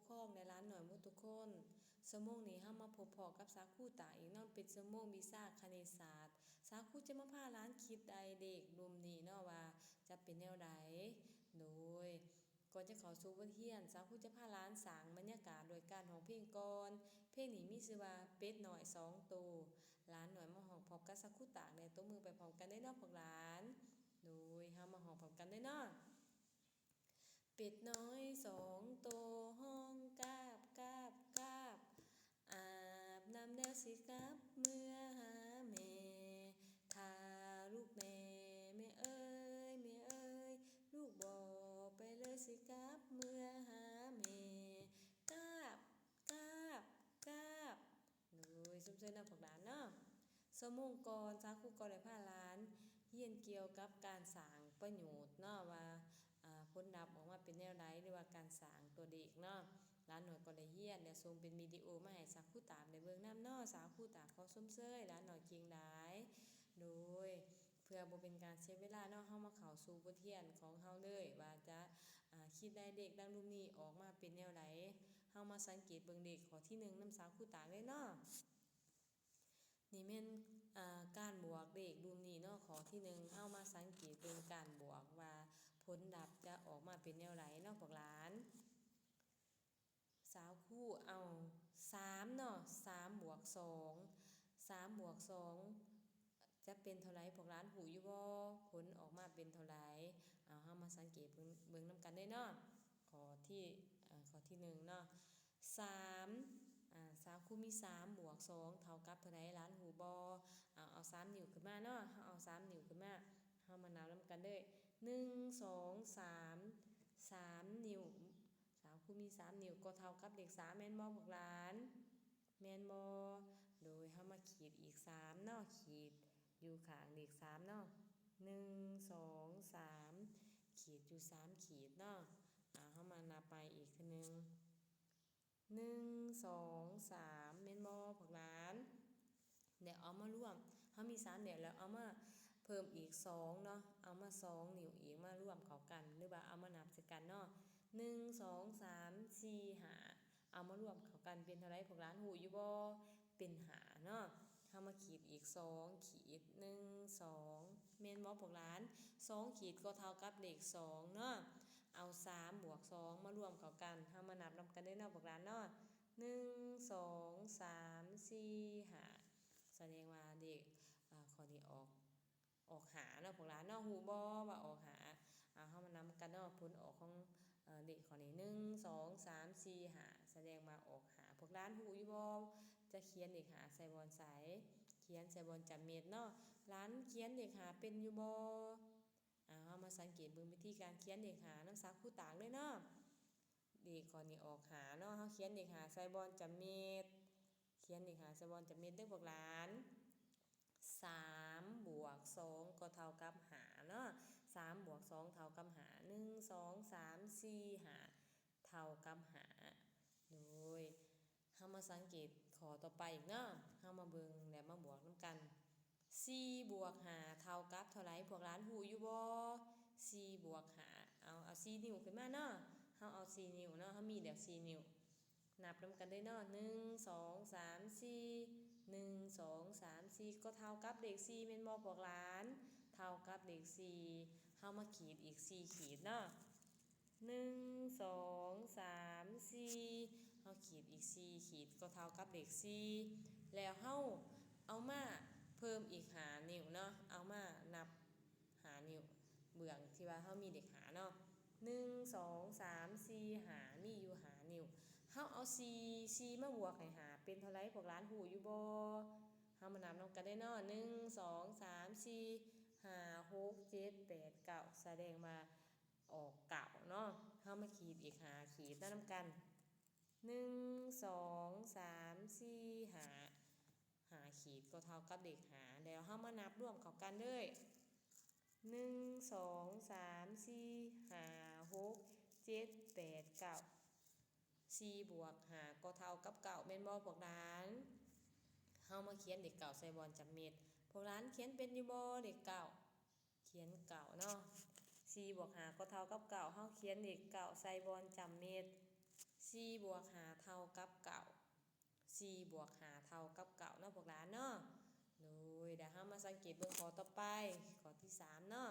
ຄອງ ແລະ ຫຼານນ້ອຍໝົດທຸກຄົນ. ຊົ່ວໂມງນີ້ເຮົາມາພົບພໍ້ກັບສາວຄູຕາອີກເນາະ, ເປັນຊົ່ວໂມງວິຊາຄະນິດສາດ. ສາວຄູຈະມາພາຫຼານຄິດໄລ່ເລກລຸ່ມນີ້ເນາະ ວ່າຈະເປັນແນວໃດ. ໂດຍ ກ່ອນຈະເຂົ້າສູ່ບົດຮຽນ, ສາວຄູຈະພາຫຼານສ້າງບັນຍາກາດດ້ວຍການຮ້ອງເພງກ່ອນ. ເພງນີ້ມີຊື່ວ່າ ເປັດນ້ອຍສອງໂຕ. ຫຼານນ້ອຍມາຮ້ອງພ້ອມກັບສາວຄູຕາ ແລະ ຕົບມືໄປພ້ອມກັນເດີເນາະພວກຫຼານ. ໂດຍ ເຮົາມາຮ້ອງພ້ອມກັນເດີເນາະ. ເປັດນ້ອຍສອງໂຕຮ້ອງກາບກາບກາບ, ອາບນ້ຳແລ້ວຊິກັບເມືອຫາແມ່. ຖ້າລູກແນ່ແມ່ເອີຍ ແມ່ເອີຍ, ລູກບໍ່ໄປເລີຍ ຊິກັບເມືອຫາແມ່. ກາບ ກາບ ກາບ. ໂດຍ ຊົມເຊີຍນຳພວກຫຼານເນາະ. ຊົ່ວໂມງກ່ອນ ສາວຄູກໍໄດ້ພາຫຼານຮຽນກ່ຽວກັບການສ້າງປະໂຫຍດເນາະ ວ່າ ອາ ຜົນລັບອອກມາເປັນແນວໃດ ຫຼືວ່າການສ້າງຕົວເລກເນາະ. ຫຼານນ້ອຍກໍໄດ້ຮຽນ ແລະ ສົ່ງເປັນວິດີໂອມາໃຫ້ສາວຄູຕາໄດ້ເບິ່ງນຳເນາະ. ສາວຄູຕາຂໍຊົມເຊີຍ ຫຼານນ້ອຍເກັ່ງຫຼາຍ. ໂດຍ ເພື່ອບໍ່ເປັນການເສຍເວລາເນາະ, ເຮົາມາເຂົ້າສູ່ບົດຮຽນຂອງເຮົາເລີຍ ວ່າຈະ ອາ ຄິດໄລ່ເລກດັ່ງລຸ່ມນີ້ອອກມາເປັນແນວໃດ. ເຮົາມາສັງເກດເບິ່ງເລກຂໍ້ທີໜຶ່ງນຳສາວຄູຕາເລີຍເນາະ. ນີ້ແມ່ນ ອາ ການບວກເລກລຸ່ມນີ້ເນາະ. ຂໍ້ທີໜຶ່ງ ເຮົາມາສັງເກດເບິ່ງການບວກວ່າຜົນລັບຈະອອກມາເປັນແນວໃດເນາະພວກຫຼານ. ສາວຄູເອົາສາມເນາະ, ສາມບວກສອງ, ສາມບວກສອງຈະເປັນເທົ່າໃດ ພວກຫຼານຮູ້ຢູ່ບໍ່? ຜົນອອກມາເປັນເທົ່າໃດ? ເອົາ ເຮົາມາສັງເກດເບິ່ງ ເບິ່ງນຳກັນເລີຍເນາະ. ຂໍ້ທີ ເອີ ຂໍ້ທີໜຶ່ງເນາະ ສາມ ອາ ສາວຄູມີສາມບວກສອງເທົ່າກັບເທົ່າໃດ ຫຼານຮູ້ບໍ່? ເອົາ ເອົາສາມນິ້ວຂຶ້ນມາເນາະ, ເຮົາເອົາສາມນິ້ວຂຶ້ນມາ ເຮົາມານັບນຳກັນເດີ ໜຶ່ງ ສອງ ສາມ ສາມນິ້ວ. ສາວຄູມີສາມນິ້ວກໍເທົ່າກັບເລກສາມ ແມ່ນບໍ່ພວກຫຼານ? ແມ່ນບໍ່? ໂດຍ ເຮົາມາຂີດອີກສາມເນາະ, ຂີດຢູ່ຂ້າງເລກສາມເນາະ ໜຶ່ງ ສອງ ສາມ ຂີດຢູ່ສາມຂີດເນາະ. ອາ ເຮົາມານັບໃໝ່ອີກເທື່ອໜຶ່ງ ໜຶ່ງ ສອງ ສາມ ແມ່ນບໍ່ພວກຫຼານ? ແລ້ວເອົາມາລວມ ເຮົາມີສາມແລ້ວ ແລ້ວເອົາມາເພີ່ມອີກສອງເນາະ, ເອົາມາສອງນິ້ວອີກ ມາລວມເຂົ້າກັນ ຫຼືວ່າເອົາມານັບໃສ່ກັນເນາະ ໜຶ່ງ ສອງ ສາມ ສີ່ ຫ້າ ເອົາມາລວມເຂົ້າກັນເປັນເທົ່າໃດ ພວກຫຼານຮູ້ຢູ່ບໍ່? ເປັນຫ້າເນາະ. ເຮົາມາຂີດອີກສອງຂີດ ໜຶ່ງ ສອງ ແມ່ນບໍ່ພວກຫຼານ? ສອງຂີດກໍເທົ່າກັບເລກສອງເນາະ. ເອົາສາມບວກສອງມາລວມເຂົ້າກັນ ເຮົາມານັບນຳກັນເດີເນາະພວກຫຼານເນາະ ໜຶ່ງ ສອງ ສາມ ສີ່ ຫ້າ ສະແດງວ່າເລກ ອາ ຂໍ້ນີ້ອອກ ອອກຫ້າເນາະພວກຫຼານເນາະ ຮູ້ບໍ່ວ່າອອກຫ້າ? ເອົາ ເຮົາມານຳກັນເນາະ ຜົນອອກຂອງ ເອີ ເລກຂໍ້ນີ້ ໜຶ່ງ ສອງ ສາມ ສີ່ ຫ້າ ສະແດງວ່າອອກຫ້າ. ພວກຫຼານຮູ້ຢູ່ບໍ່ ຈະຂຽນເລກຫ້າໃສ່ບ່ອນໃສ? ຂຽນໃສ່ບ່ອນຈຳເມັດເນາະ. ຫຼານຂຽນເລກຫ້າເປັນຢູ່ບໍ່? ເອົາ ເຮົາມາສັງເກດເບິ່ງວິທີການຂຽນເລກຫ້ານຳສາວຄູຕາງເລີຍເນາະ. ເລກຂໍ້ນີ້ອອກຫ້າເນາະ ເຮົາຂຽນເລກຫ້າໃສ່ບ່ອນຈຳເມັດ ຂຽນເລກຫ້າໃສ່ບ່ອນຈຳເມັດເດີພວກຫຼານ. ສາມບວກສອງກໍເທົ່າກັບຫ້າເນາະ ສາມບວກສອງເທົ່າກັບຫ້າ ໜຶ່ງ ສອງ ສາມ ສີ່ ຫ້າ ເທົ່າກັບຫ້າ. ໂດຍ ເຮົາມາສັງເກດຂໍ້ຕໍ່ໄປອີກເນາະ ເຮົາມາເບິ່ງ ແລະ ມາບວກນຳກັນ ສີ່ບວກຫ້າເທົ່າກັບເທົ່າໃດ ພວກຫຼານຮູ້ຢູ່ບໍ່? ສີ່ບວກຫ້າ ເອົາ ເອົາສີ່ນິ້ວຂຶ້ນມາເນາະ ເຮົາເອົາສີ່ນິ້ວເນາະ ເຮົາມີແລ້ວສີ່ນິ້ວ ນັບນຳກັນເດີເນາະ ໜຶ່ງ ສອງ ສາມ ສີ່ ໜຶ່ງ ສອງ ສາມ ສີ່ ກໍເທົ່າກັບເລກສີ່ແມ່ນບໍ່ພວກຫຼານ? ເທົ່າກັບເລກສີ່ ເຮົາມາຂີດອີກສີ່ຂີດເນາະ ໜຶ່ງ ສອງ ສາມ ສີ່ ເຮົາຂີດອີກສີ່ຂີດກໍເທົ່າກັບເລກສີ່ ແລ້ວເຮົາເອົາມາເພີ່ມອີກຫ້ານິ້ວເນາະ ເອົາມານັບຫ້ານິ້ວ ເບື້ອງທີ່ວ່າເຮົາມີເລກຫ້າເນາະ ໜຶ່ງ ສອງ ສາມ ສີ່ ຫ້າ ມີຢູ່ຫ້ານິ້ວ ເຮົາເອົາສີ່ ສີ່ມາບວກໃຫ້ຫ້າເປັນເທົ່າໃດ ພວກຫຼານຮູ້ຢູ່ບໍ່? ເຮົາມານັບນຳກັນເດີເນາະ ໜຶ່ງ ສອງ ສາມ ສີ່ ຫ້າ ຫົກ ເຈັດ ແປດ ເກົ້າ ສະແດງວ່າ ອອກເກົ້າເນາະ ເຮົາມາຂີດອີກຫ້າຂີດນຳກັນ ໜຶ່ງ ສອງ ສາມ ສີ່ ຫ້າ ຫ້າຂີດກໍເທົ່າກັບເລກຫ້າ ແລ້ວເຮົາມານັບລວມເຂົ້າກັນເລີຍ ໜຶ່ງ ສອງ ສາມ ສີ່ ຫ້າ ຫົກ ເຈັດ ແປດ ເກົ້າ ສີ່ບວກຫ້າກໍເທົ່າກັບເກົ້າແມ່ນບໍ່ພວກຫຼານ? ເຮົາມາຂຽນເລກເກົ້າໃສ່ບ່ອນຈຳເມັດ ພວກຫຼານຂຽນເປັນຢູ່ບໍ່ເລກເກົ້າ? ຂຽນເກົ້າເນາະ ສີ່ບວກຫ້າກໍເທົ່າກັບເກົ້າ ເຮົາຂຽນເລກເກົ້າໃສ່ບ່ອນຈຳເມັດ ສີ່ບວກຫ້າເທົ່າກັບເກົ້າ ສີ່ບວກຫ້າເທົ່າກັບເກົ້າເນາະພວກຫຼານເນາະ. ໂດຍ ດຽວເຮົາມາສັງເກດເບິ່ງຂໍ້ຕໍ່ໄປ ຂໍ້ທີສາມເນາະ.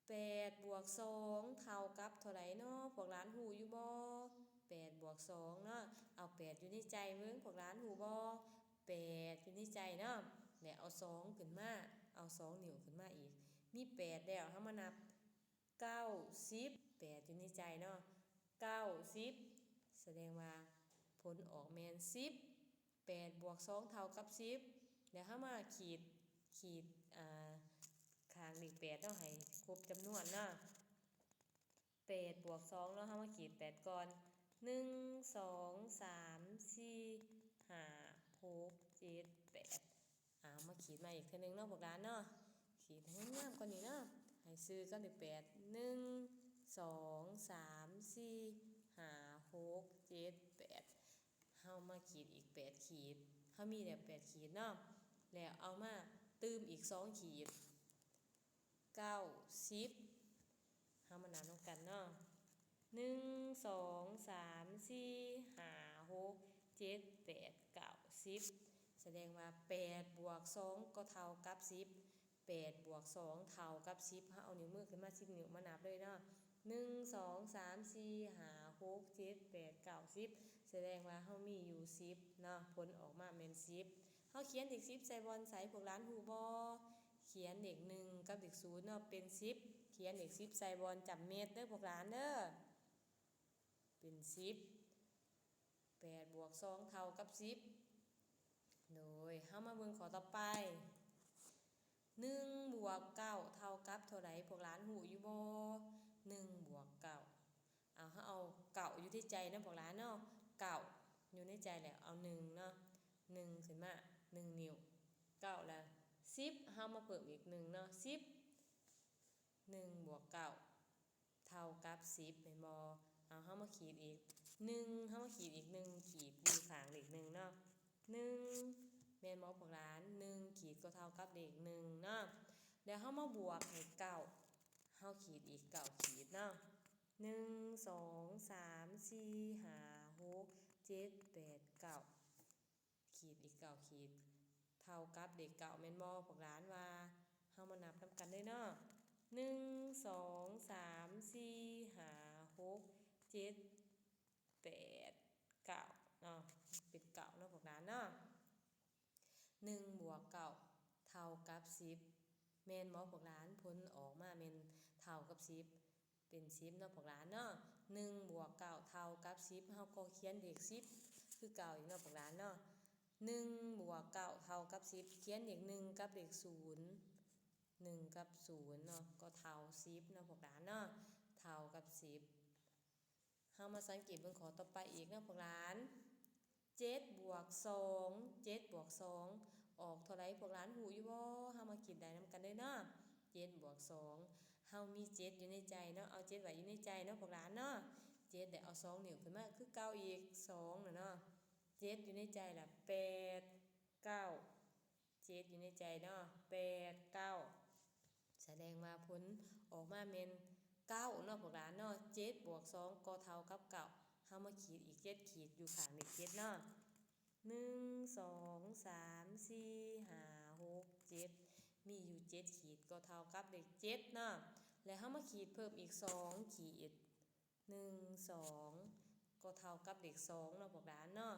ແປດບວກສອງເທົ່າກັບເທົ່າໃດເນາະ ພວກຫຼານຮູ້ຢູ່ບໍ່? ແປດບວກສອງເນາະ ເອົາແປດຢູ່ໃນໃຈເບິ່ງ ພວກຫຼານຮູ້ບໍ່? ແປດຢູ່ໃນໃຈເນາະ ແລ້ວເອົາສອງຂຶ້ນມາ ເອົາສອງນິ້ວຂຶ້ນມາອີກ ມີແປດແລ້ວ ເຮົາມານັບ ເກົ້າ ສິບ ແປດຢູ່ໃນໃຈເນາະ ເກົ້າ ສິບ ສະແດງວ່າຜົນອອກແມ່ນສິບ ແປດບວກສອງເທົ່າກັບສິບ ແລ້ວເຮົາມາຂີດ ຂີດ ອາ ຂ້າງເລກແປດເນາະ ໃຫ້ຄົບຈຳນວນເນາະ ແປດບວກສອງເນາະ ເຮົາມາຂີດແປດກ່ອນ ໜຶ່ງ ສອງ ສາມ ສີ່ ຫ້າ ຫົກ ເຈັດ ແປດ ເອົາມາຂີດໃໝ່ອີກເທື່ອໜຶ່ງເນາະພວກຫຼານເນາະ ຂີດໃຫ້ງາມໆກ່ອນນີ້ເນາະ ໃຫ້ຊື່ກັບເລກແປດ ໜຶ່ງ ສອງ ສາມ ສີ່ ຫ້າ ຫົກ ເຈັດ ແປດ ເຮົາມາຂີດອີກແປດຂີດ ເຮົາມີແລ້ວແປດຂີດເນາະ ແລ້ວເອົາມາຕື່ມອີກສອງຂີດ ເກົ້າ ສິບ ເຮົາມານັບນຳກັນເນາະ ໜຶ່ງ ສອງ ສາມ ສີ່ ຫ້າ ຫົກ ເຈັດ ແປດ ເກົ້າ ສິບ ສະແດງວ່າແປດບວກສອງກໍເທົ່າກັບສິບ ແປດບວກສອງເທົ່າກັບສິບ ເຮົາເອົານິ້ວມືຂຶ້ນມາສິບນິ້ວມານັບເລີຍເນາະ ໜຶ່ງ ສອງ ສາມ ສີ່ ຫ້າ ຫົກ ເຈັດ ແປດ ເກົ້າ ສິບ ສະແດງວ່າເຮົາມີຢູ່ສິບເນາະ ຜົນອອກມາແມ່ນສິບ ເຮົາຂຽນເລກສິບໃສ່ບ່ອນໃສ ພວກຫຼານຮູ້ບໍ່? ຂຽນເລກໜຶ່ງກັບເລກສູນເນາະ ເປັນສິບ ຂຽນເລກສິບໃສ່ບ່ອນຈ້ຳເມັດເດີພວກຫຼານເດີ ເປັນສິບ ແປດບວກສອງເທົ່າກັບສິບ ໂດຍ ເຮົາມາເບິ່ງຂໍ້ຕໍ່ໄປ ໜຶ່ງບວກເກົ້າເທົ່າກັບເທົ່າໃດ ພວກຫຼານຮູ້ຢູ່ບໍ່? ໜຶ່ງບວກເກົ້າ ເອົາ ເຮົາເອົາເກົ້າຢູ່ໃນໃຈເນາະພວກຫຼານເນາະ ເກົ້າຢູ່ໃນໃຈແລ້ວ ເອົາໜຶ່ງເນາະ ໜຶ່ງຂຶ້ນມາ ໜຶ່ງນິ້ວ ເກົ້າລະ ສິບ ເຮົາມາເພີ່ມອີກໜຶ່ງເນາະ ສິບ ໜຶ່ງບວກເກົ້າເທົ່າກັບສິບ ແມ່ນບໍ່? ເອົາ ເຮົາມາຂີດອີກໜຶ່ງ ເຮົາມາຂີດອີກໜຶ່ງຂີດຢູ່ຂ້າງເລກໜຶ່ງເນາະ ໜຶ່ງ ແມ່ນບໍ່ພວກຫຼານ? ໜຶ່ງຂີດກໍເທົ່າກັບເລກໜຶ່ງເນາະ ແລ້ວເຮົາມາບວກໃຫ້ເກົ້າ ເຮົາຂີດອີກເກົ້າຂີດເນາະ ໜຶ່ງ ສອງ ສາມ ສີ່ ຫ້າ ຫົກ ເຈັດ ແປດ ເກົ້າ ຂີດອີກເກົ້າຂີດ ເທົ່າກັບເລກເກົ້າ ແມ່ນບໍ່ພວກຫຼານ? ວ່າເຮົາມານັບນຳກັນເລີຍເນາະ ໜຶ່ງ ສອງ ສາມ ສີ່ ຫ້າ ຫົກ ເຈັດ ແປດ ເກົ້າເນາະ ເປັນເກົ້າເນາະພວກຫຼານເນາະ ໜຶ່ງບວກເກົ້າເທົ່າກັບສິບ ແມ່ນບໍ່ພວກຫຼານ? ຜົນອອກມາແມ່ນເທົ່າກັບສິບ ເປັນສິບເນາະພວກຫຼານເນາະ ໜຶ່ງບວກເກົ້າເທົ່າກັບສິບ ເຮົາກໍຂຽນເລກສິບຄືເກົ່າອີກເນາະພວກຫຼານເນາະ ໜຶ່ງບວກເກົ້າເທົ່າກັບສິບ ຂຽນເລກໜຶ່ງກັບເລກສູນ ໜຶ່ງກັບສູນເນາະ ກໍເທົ່າສິບເນາະພວກຫຼານເນາະ ເທົ່າກັບສິບ ເຮົາມາສັງເກດເບິ່ງຂໍ້ຕໍ່ໄປອີກເນາະພວກຫຼານ ເຈັດບວກສອງ ເຈັດບວກສອງອອກເທົ່າໃດ ພວກຫຼານຮູ້ຢູ່ບໍ່? ເຮົາມາຄິດໄລ່ນຳກັນເລີຍເນາະ ເຈັດບວກສອງ ເຮົາມີເຈັດຢູ່ໃນໃຈເນາະ ເອົາເຈັດໄວ້ຢູ່ໃນໃຈເນາະພວກຫຼານເນາະ ເຈັດ ແລ້ວເອົາສອງນິ້ວຂຶ້ນມາຄືເກົ່າອີກ ສອງນະເນາະ ເຈັດຢູ່ໃນໃຈລະ ແປດ ເກົ້າ ເຈັດຢູ່ໃນໃຈເນາະ ແປດ ເກົ້າ ສະແດງວ່າຜົນອອກມາແມ່ນເກົ້າເນາະພວກຫຼານເນາະ ເຈັດບວກສອງກໍເທົ່າກັບເກົ້າ ເຮົາມາຂີດອີກເຈັດຂີດຢູ່ຂ້າງເລກເຈັດເນາະ ໜຶ່ງ ສອງ ສາມ ສີ່ ຫ້າ ຫົກ ເຈັດ ມີຢູ່ເຈັດຂີດກໍເທົ່າກັບເລກເຈັດເນາະ ແລ້ວເຮົາມາຂີດເພີ່ມອີກສອງຂີດ ໜຶ່ງ ສອງ ກໍເທົ່າກັບເລກສອງເນາະພວກຫຼານເນາະ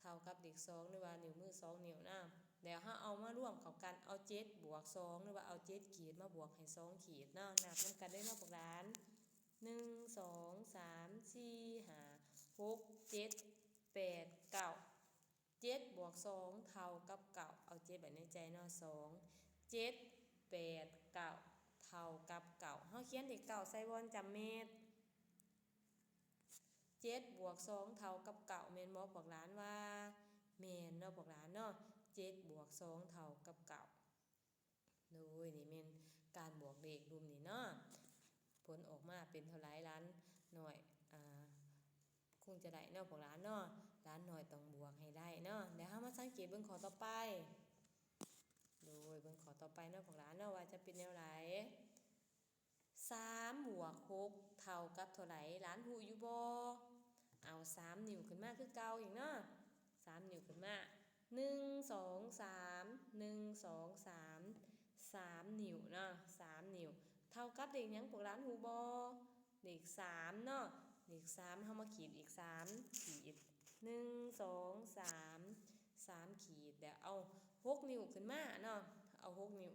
ເທົ່າກັບເລກສອງ ຫຼືວ່ານິ້ວມືສອງນິ້ວນະ ແລ້ວເຮົາເອົາມາລວມເຂົ້າກັນ ເອົາເຈັດບວກສອງ ຫຼືວ່າເອົາເຈັດຂີດມາບວກໃຫ້ສອງຂີດເນາະ ນັບນຳກັນເລີຍເນາະພວກຫຼານ ໜຶ່ງ ສອງ ສາມ ສີ່ ຫ້າ ຫົກ ເຈັດ ແປດ ເກົ້າ ເຈັດບວກສອງເທົ່າກັບເກົ້າ ເອົາເຈັດໄວ້ໃນໃຈເນາະ ສອງ ເຈັດ ແປດ ເກົ້າ ເທົ່າກັບເກົ້າ ເຮົາຂຽນເລກເກົ້າໃສ່ບ່ອນຈ້ຳເມັດ ເຈັດບວກສອງເທົ່າກັບເກົ້າ ແມ່ນບໍ່ພວກຫຼານ? ວ່າແມ່ນເນາະພວກຫຼານເນາະ ເຈັດບວກສອງເທົ່າກັບເກົ້າ ໂດຍ ນີ້ແມ່ນການບວກເລກລຸ່ມນີ້ເນາະ ຜົນອອກມາເປັນເທົ່າໃດ ຫຼານນ້ອຍ ອາ ຄົງຈະໄດ້ເນາະພວກຫຼານເນາະ ຫຼານນ້ອຍຕ້ອງບວກໃຫ້ໄດ້ເນາະ ແລ້ວເຮົາມາສັງເກດເບິ່ງຂໍ້ຕໍ່ໄປ ໂດຍ ເບິ່ງຂໍ້ຕໍ່ໄປເນາະພວກຫຼານເນາະ ວ່າຈະເປັນແນວໃດ ສາມບວກຫົກເທົ່າກັບເທົ່າໃດ ຫຼານຮູ້ຢູ່ບໍ່? ສາມນິ້ວຂຶ້ນມາຄືເກົ່າອີກເນາະ ສາມນິ້ວຂຶ້ນມາ ໜຶ່ງ ສອງ ສາມ ໜຶ່ງ ສອງ ສາມ ສາມນິ້ວເນາະ ສາມນິ້ວ ເທົ່າກັບເລກຫຍັງພວກຫຼານຮູ້ບໍ່? ເລກສາມເນາະ ເລກສາມ ເຮົາມາຂີດອີກສາມຂີດ ໜຶ່ງ ສອງ ສາມ ສາມຂີດ ແລ້ວເອົາຫົກນິ້ວຂຶ້ນມາເນາະ ເອົາຫົກນິ້ວ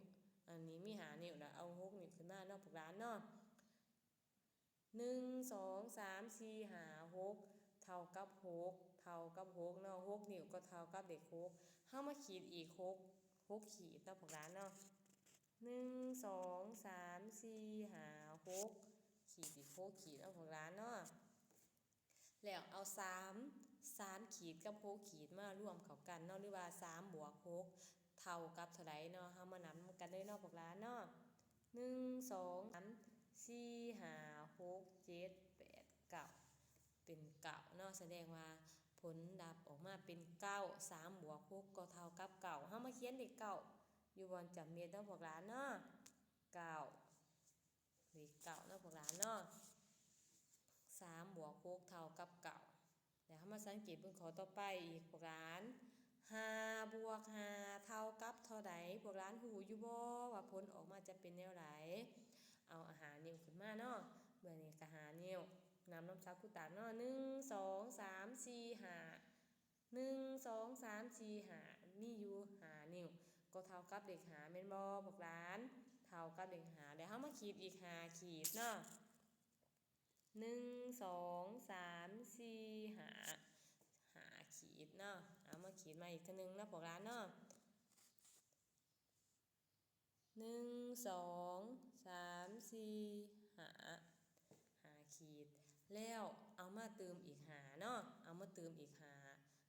ອັນນີ້ມີຫ້ານິ້ວ ແລ້ວເອົາຫົກນິ້ວຂຶ້ນມາເນາະພວກຫຼານເນາະ ໜຶ່ງ ສອງ ສາມ ສີ່ ຫ້າ ຫົກ ເທົ່າກັບຫົກ ເທົ່າກັບຫົກເນາະ ຫົກນິ້ວກໍເທົ່າກັບເລກຫົກ ເຮົາມາຂີດອີກຫົກ ຫົກຂີດເນາະພວກຫຼານເນາະ ໜຶ່ງ ສອງ ສາມ ສີ່ ຫ້າ ຫົກ ຂີດອີກຫົກຂີດເນາະພວກຫຼານເນາະ ແລ້ວເອົາສາມ ສາມຂີດກັບຫົກຂີດມາລວມເຂົ້າກັນເນາະ ຫຼືວ່າສາມບວກຫົກເທົ່າກັບເທົ່າໃດເນາະ ເຮົາມານັບນຳກັນເລີຍເນາະພວກຫຼານເນາະ ໜຶ່ງ ສອງ ສາມ ສີ່ ຫ້າ ຫົກ ເຈັດ ແປດ ເກົ້າ ເປັນເກົ້າເນາະ ສະແດງວ່າຜົນດັບອອກມາເປັນເກົ້າ ສາມບວກຫົກກໍເທົ່າກັບເກົ້າ ເຮົາມາຂຽນເລກເກົ້າຢູ່ບ່ອນຈຳເມັດເນາະພວກຫຼານເນາະ ເກົ້າ ເລກເກົ້າເນາະພວກຫຼານເນາະ ສາມບວກຫົກເທົ່າກັບເກົ້າ ແລ້ວເຮົາມາສັງເກດເບິ່ງຂໍ້ຕໍ່ໄປອີກພວກຫຼານ ຫ້າບວກຫ້າເທົ່າກັບເທົ່າໃດ ພວກຫຼານຮູ້ຢູ່ບໍ່ວ່າຜົນອອກມາຈະເປັນແນວໃດ? ເອົາຫ້ານິ້ວຂຶ້ນມາເນາະ ບາດນີ້ກໍຫ້ານິ້ວ ນັບນຳສັບຄູຕາງເນາະ ໜຶ່ງ ສອງ ສາມ ສີ່ ຫ້າ ໜຶ່ງ ສອງ ສາມ ສີ່ ຫ້າ ມີຢູ່ຫ້ານິ້ວ ກໍເທົ່າກັບເລກຫ້າແມ່ນບໍ່ພວກຫຼານ? ເທົ່າກັບເລກຫ້າ ແລ້ວເຮົາມາຂີດອີກຫ້າຂີດເນາະ ໜຶ່ງ ສອງ ສາມ ສີ່ ຫ້າ ຫ້າຂີດເນາະ ເອົາມາຂີດໃໝ່ອີກເທື່ອໜຶ່ງເນາະພວກຫຼານເນາະ ໜຶ່ງ ສອງ ສາມ ສີ່ ຫ້າ ຫ້າຂີດ ແລ້ວເອົາມາຕື່ມອີກຫ້າເນາະ ເອົາມາຕື່ມອີກຫ້າ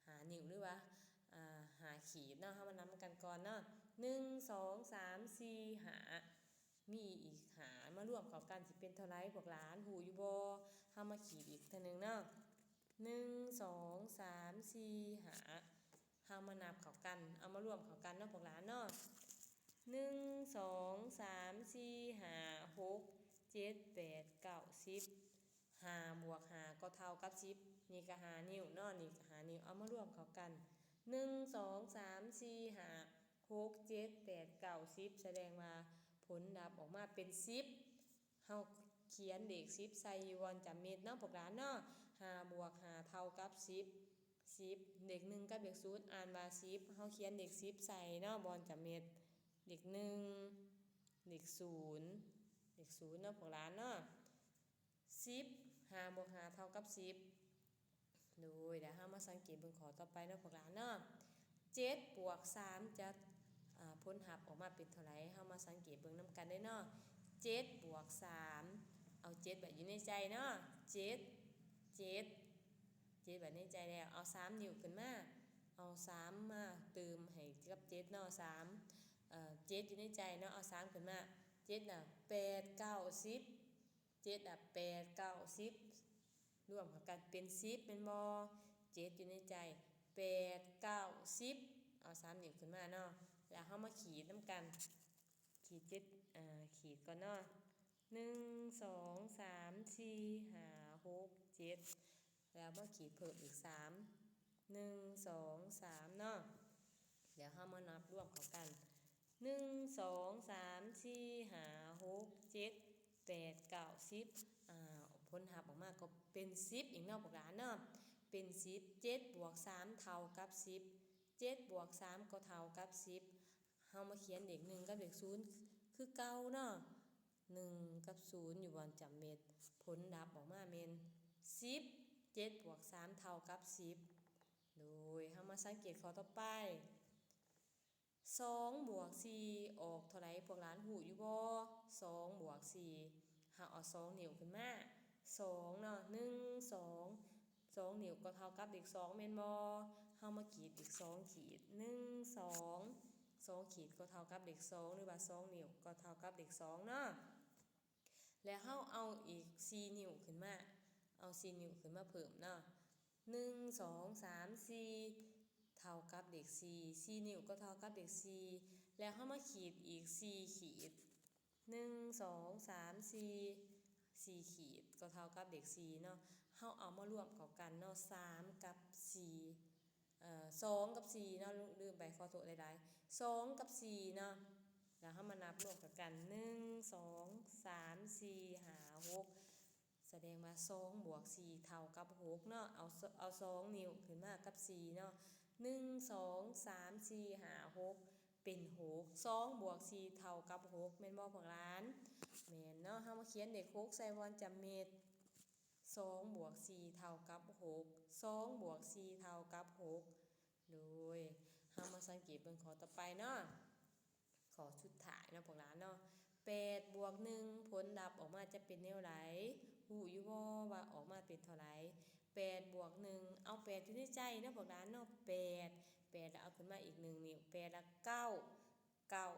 ຫ້ານິ້ວ ຫຼືວ່າ ອ່າ ຫ້າຂີດເນາະ ເຮົາມານັບນຳກັນກ່ອນເນາະ ໜຶ່ງ ສອງ ສາມ ສີ່ ຫ້າ ມີອີກຫ້າ ມາລວມເຂົ້າກັນຊິເປັນເທົ່າໃດພວກຫຼານຮູ້ຢູ່ບໍ່? ເຮົາມາຂີດອີກເທື່ອໜຶ່ງເນາະ ໜຶ່ງ ສອງ ສາມ ສີ່ ຫ້າ ເຮົາມານັບເຂົ້າກັນ ເອົາມາລວມເຂົ້າກັນເນາະພວກຫຼານເນາະ ໜຶ່ງ ສອງ ສາມ ສີ່ ຫ້າ ຫົກ ເຈັດ ແປດ ເກົ້າ ສິບ ຫ້າບວກຫ້າກໍເທົ່າກັບສິບ ນີ້ກໍຫ້ານິ້ວເນາະ ນີ້ກໍຫ້ານິ້ວ ເອົາມາລວມເຂົ້າກັນ ໜຶ່ງ ສອງ ສາມ ສີ່ ຫ້າ ຫົກ ເຈັດ ແປດ ເກົ້າ ສິບ ສະແດງວ່າຜົນດັບອອກມາເປັນສິບ ເຮົາຂຽນເລກສິບໃສ່ຢູ່ບ່ອນຈຳເມັດເນາະພວກຫຼານເນາະ ຫ້າບວກຫ້າເທົ່າກັບສິບ ສິບ ເລກໜຶ່ງກັບເລກສູນອ່ານວ່າສິບ ເຮົາຂຽນເລກສິບໃສ່ເນາະບ່ອນຈຳເມັດ ເລກໜຶ່ງ ເລກສູນ ເລກສູນເນາະພວກຫຼານເນາະ ສິບ ຫ້າບວກຫ້າເທົ່າກັບສິບ ໂດຍ ແລ້ວເຮົາມາສັງເກດເບິ່ງຂໍ້ຕໍ່ໄປເນາະພວກຫຼານເນາະ ເຈັດບວກສາມຈະ ອ່າ ຜົນຮັບອອກມາເປັນເທົ່າໃດ? ເຮົາມາສັງເກດເບິ່ງນຳກັນເດີເນາະ ເຈັດບວກສາມ ເອົາເຈັດໄວ້ຢູ່ໃນໃຈເນາະ ເຈັດ ເຈັດ ເຈັດໄວ້ໃນໃຈແລ້ວ ເອົາສາມນິ້ວຂຶ້ນມາ ເອົາສາມມາຕື່ມໃຫ້ກັບເຈັດເນາະ ສາມ ເອີ ເຈັດຢູ່ໃນໃຈເນາະ ເອົາສາມຂຶ້ນມາ ເຈັດນະ ແປດ ເກົ້າ ສິບ ເຈັດອະ ແປດ ເກົ້າ ສິບ ລວມເຂົ້າກັນເປັນສິບແມ່ນບໍ່? ເຈັດຢູ່ໃນໃຈ ແປດ ເກົ້າ ສິບ ເອົາສາມນິ້ວຂຶ້ນມາເນາະ ແລ້ວເຮົາມາຂີດນຳກັນ ຂີດເຈັດ ອ່າ ຂີດກ່ອນເນາະ ໜຶ່ງ ສອງ ສາມ ສີ່ ຫ້າ ຫົກ ເຈັດ ແລ້ວມາຂີດເພີ່ມອີກສາມ ໜຶ່ງ ສອງ ສາມເນາະ ແລ້ວເຮົາມານັບລວມເຂົ້າກັນ ໜຶ່ງ ສອງ ສາມ ສີ່ ຫ້າ ຫົກ ເຈັດ ແປດ ເກົ້າ ສິບ ອ່າ ຜົນຮັບອອກມາກໍເປັນສິບອີກເນາະພວກຫຼານເນາະ ເປັນສິບ ເຈັດບວກສາມເທົ່າກັບສິບ ເຈັດບວກສາມກໍເທົ່າກັບສິບ ເຮົາມາຂຽນເລກໜຶ່ງກັບເລກສູນຄືເກົ່າເນາະ ໜຶ່ງກັບສູນຢູ່ບ່ອນຈຳເມັດ ຜົນດັບອອກມາແມ່ນສິບ ເຈັດບວກສາມເທົ່າກັບສິບ ໂດຍ ເຮົາມາສັງເກດຂໍ້ຕໍ່ໄປ ສອງບວກສີ່ອອກເທົ່າໃດ ພວກຫຼານຮູ້ຢູ່ບໍ່? ສອງບວກສີ່ ເຮົາເອົາສອງນິ້ວຂຶ້ນມາ ສອງເນາະ ໜຶ່ງ ສອງ ສອງນິ້ວກໍເທົ່າກັບເລກສອງແມ່ນບໍ່? ເຮົາມາຂີດອີກສອງຂີດ ໜຶ່ງ ສອງ ສອງຂີດກໍເທົ່າກັບເລກສອງ ຫຼືວ່າສອງນິ້ວກໍເທົ່າກັບເລກສອງເນາະ ແລ້ວເຮົາເອົາອີກສີ່ນິ້ວຂຶ້ນມາ ເອົາສີ່ນິ້ວຂຶ້ນມາເພີ່ມເນາະ ໜຶ່ງ ສອງ ສາມ ສີ່ ເທົ່າກັບເລກສີ່ ສີ່ນິ້ວກໍເທົ່າກັບເລກສີ່ ແລ້ວເຮົາມາຂີດອີກສີ່ຂີດ ໜຶ່ງ ສອງ ສາມ ສີ່ ສີ່ຂີດກໍເທົ່າກັບເລກສີ່ເນາະ ເຮົາເອົາມາລວມເຂົ້າກັນເນາະ ສາມກັບສີ່ ເອີ ສອງກັບສີ່ເນາະ ລືມໄປ ຂໍໂທດຫຼາຍໆ ສອງກັບສີ່ເນາະ ແລ້ວເຮົາມານັບລວມເຂົ້າກັນ ໜຶ່ງ ສອງ ສາມ ສີ່ ຫ້າ ຫົກ ສະແດງວ່າ ສອງບວກສີ່ເທົ່າກັບຫົກເນາະ ເອົາ ເອົາສອງນິ້ວຂຶ້ນມາກັບສີ່ເນາະ ໜຶ່ງ ສອງ ສາມ ສີ່ ຫ້າ ຫົກ ເປັນຫົກ ສອງບວກສີ່ເທົ່າກັບຫົກ ແມ່ນບໍ່ພວກຫຼານ? ແມ່ນເນາະ ເຮົາມາຂຽນເລກຫົກໃສ່ບ່ອນຈຳເມັດ ສອງບວກສີ່ເທົ່າກັບຫົກ ສອງບວກສີ່ເທົ່າກັບຫົກ ໂດຍ ເຮົາມາສັງເກດເບິ່ງຂໍ້ຕໍ່ໄປເນາະ ຂໍ້ສຸດທ້າຍເນາະພວກຫຼານເນາະ ແປດບວກໜຶ່ງ ຜົນລັບອອກມາຈະເປັນແນວໃດ? ຮູ້ຢູ່ບໍ່ວ່າອອກມາເປັນເທົ່າໃດ? ແປດບວກໜຶ່ງ ເອົາແປດຢູ່ໃນໃຈເນາະພວກຫຼານເນາະ ແປດ ແປດແລ້ວເອົາຂຶ້ນມາອີກໜຶ່ງນິ້ວ ແປດແລ້ວເກົ້າ ເກົ້າ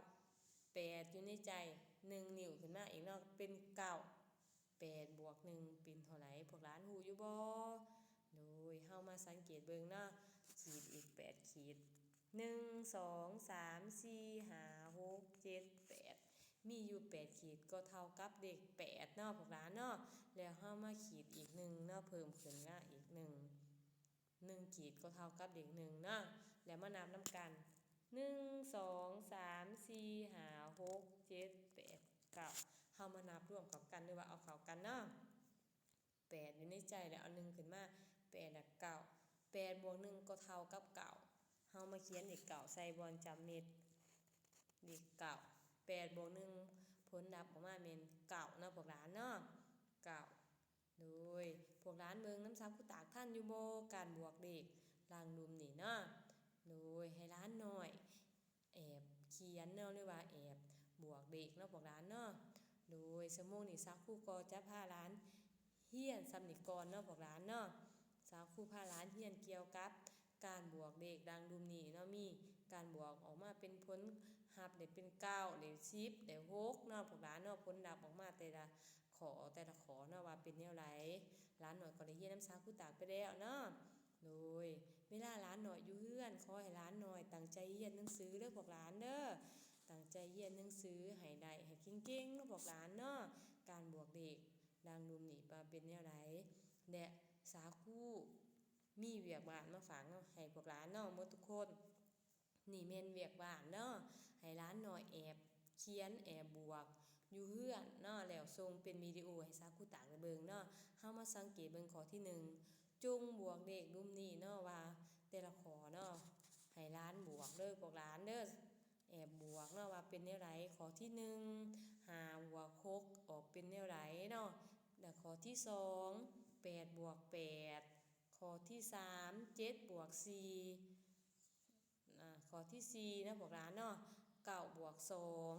ແປດຢູ່ໃນໃຈ ໜຶ່ງນິ້ວຂຶ້ນມາອີກເນາະ ເປັນເກົ້າ ແປດບວກໜຶ່ງເປັນເທົ່າໃດ? ພວກຫຼານຮູ້ຢູ່ບໍ່? ໂດຍ ເຮົາມາສັງເກດເບິ່ງເນາະ ຂີດອີກແປດຂີດ ໜຶ່ງ ສອງ ສາມ ສີ່ ຫ້າ ຫົກ ເຈັດ ແປດ ມີຢູ່ແປດຂີດກໍເທົ່າກັບເລກແປດເນາະພວກຫຼານເນາະ ແລ້ວເຮົາມາຂີດອີກໜຶ່ງເນາະ ເພີ່ມຂຶ້ນມາອີກໜຶ່ງ ໜຶ່ງຂີດກໍເທົ່າກັບເລກໜຶ່ງເນາະ ແລ້ວມານັບນຳກັນ ໜຶ່ງ ສອງ ສາມ ສີ່ ຫ້າ ຫົກ ເຈັດ ແປດ ເກົ້າ ເຮົາມານັບລວມເຂົ້າກັນ ຫຼືວ່າເອົາເຂົ້າກັນເນາະ ແປດຢູ່ໃນໃຈ ແລ້ວເອົາໜຶ່ງຂຶ້ນມາ ແປດແລ້ວເກົ້າ ແປດບວກໜຶ່ງກໍເທົ່າກັບເກົ້າ ເຮົາມາຂຽນເລກເກົ້າໃສ່ບ່ອນຈຳເມັດ ເລກເກົ້າ ແປດບວກໜຶ່ງ ຜົນລັບອອກມາແມ່ນເກົ້າເນາະພວກຫຼານເນາະ ເກົ້າ ໂດຍ ພວກຫຼານເບິ່ງນຳສາວຄູຕາກທັນຢູ່ບໍ່? ການບວກເລກຫຼັງລຸ່ມນີ້ເນາະ ໂດຍ ໃຫ້ຫຼານນ້ອຍແອບຂຽນເນາະ ຫຼືວ່າແອບບວກເລກເນາະພວກຫຼານເນາະ ໂດຍ ຊົ່ວໂມງນີ້ສາວຄູກໍຈະພາຫຼານຮຽນສ່ຳນີ້ກ່ອນເນາະພວກຫຼານເນາະ ສາວຄູພາຫຼານຮຽນກ່ຽວກັບ ການບວກເລກດັ່ງລຸ່ມນີ້ເນາະ ມີການບວກອອກມາເປັນຜົນຮັບໄດ້ເປັນເກົ້າ ໄດ້ສິບ ໄດ້ຫົກເນາະ ພວກຫຼານເນາະ ຜົນລັບອອກມາແຕ່ລະຂໍ້ ແຕ່ລະຂໍ້ເນາະ ວ່າເປັນແນວໃດ ຫຼານນ້ອຍກໍໄດ້ຮຽນນຳສາວຄູຕາກໄປແລ້ວເນາະ ໂດຍ ເວລາຫຼານນ້ອຍຢູ່ເຮືອນ ຂໍໃຫ້ຫຼານນ້ອຍຕັ້ງໃຈຮຽນໜັງສືເດີພວກຫຼານເດີ ຕັ້ງໃຈຮຽນໜັງສືໃຫ້ໄດ້ ໃຫ້ເກັ່ງໆເນາະພວກຫຼານເນາະ ການບວກເລກ ດັ່ງລຸ່ມນີ້ວ່າເປັນແນວໃດ ແລະ ສາຄູມີວຽກບ້ານມາຝາກເນາະ ໃຫ້ພວກຫຼານເນາະໝົດທຸກຄົນ ນີ້ແມ່ນວຽກບ້ານເນາະ ໃຫ້ຫຼານນ້ອຍແອບຂຽນແອບບວກຢູ່ເຮືອນເນາະ ແລ້ວສົ່ງເປັນວິດີໂອໃຫ້ສາຄູຕາກໄດ້ເບິ່ງເນາະ ເຮົາມາສັງເກດເບິ່ງຂໍ້ທີໜຶ່ງ ຈົ່ງບວກເລກລຸ່ມນີ້ເນາະ ວ່າແຕ່ລະຂໍ້ເນາະ ໃຫ້ຫຼານບວກເດີພວກຫຼານເດີ ແອບບວກເນາະ ວ່າເປັນແນວໃດ ຂໍ້ທີໜຶ່ງ ຫ້າບວກຫົກອອກເປັນແນວໃດເນາະ ແລະ ຂໍ້ທີສອງ ແປດບວກແປດ ຂໍ້ທີສາມ ເຈັດບວກສີ່ ອາ ຂໍ້ທີສີ່ເນາະພວກຫຼານເນາະ ເກົ້າບວກສອງ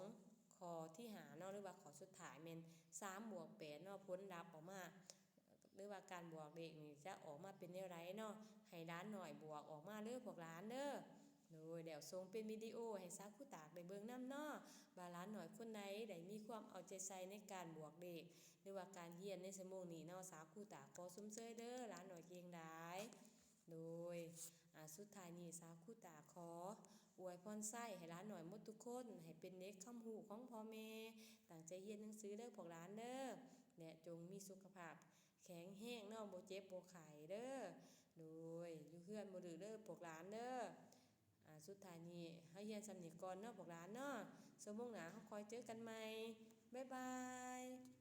ຂໍ້ທີຫ້າເນາະ ຫຼືວ່າຂໍ້ສຸດທ້າຍແມ່ນສາມບວກແປດເນາະ ຜົນລັບອອກມາ ຫຼືວ່າການບວກເລກນີ້ຈະອອກມາເປັນແນວໃດເນາະ ໃຫ້ຫຼານນ້ອຍບວກອອກມາເດີພວກຫຼານເດີ ໂດຍ ແລ້ວສົ່ງເປັນວິດີໂອໃຫ້ສາຄູຕາກໄດ້ເບິ່ງນຳເນາະ ວ່າຫຼານນ້ອຍຄົນໃດໄດ້ມີຄວາມເອົາໃຈໃສ່ໃນການບວກເລກ ຫຼືວ່າການຮຽນໃນຊົ່ວໂມງນີ້ເນາະ ສາຄູຕາກຂໍຊົມເຊີຍເດີ ຫຼານນ້ອຍເກັ່ງຫຼາຍ ໂດຍ ອາ ສຸດທ້າຍນີ້ສາຄູຕາກຂໍອວຍພອນໄຊໃຫ້ຫຼານນ້ອຍໝົດທຸກຄົນ ໃຫ້ເປັນເດັກຄຳຮູ້ຂອງພໍ່ແມ່ ຕັ້ງໃຈຮຽນໜັງສືເດີພວກຫຼານເດີ ແລະ ຈົ່ງມີສຸຂະພາບ ແຂງແຮງເນາະ ບໍ່ເຈັບບໍ່ໄຂ້ເດີ ໂດຍ ຢູ່ເຮືອນບໍ່ດື້ເດີພວກຫຼານເດີ ອາ ສຸດທ້າຍນີ້ເຮົາຮຽນສ່ຳນີ້ກ່ອນເນາະພວກຫຼານເນາະ ຊົ່ວໂມງໜ້າເຮົາຄ່ອຍເຈີກັນໃໝ່ ບາຍບາຍ.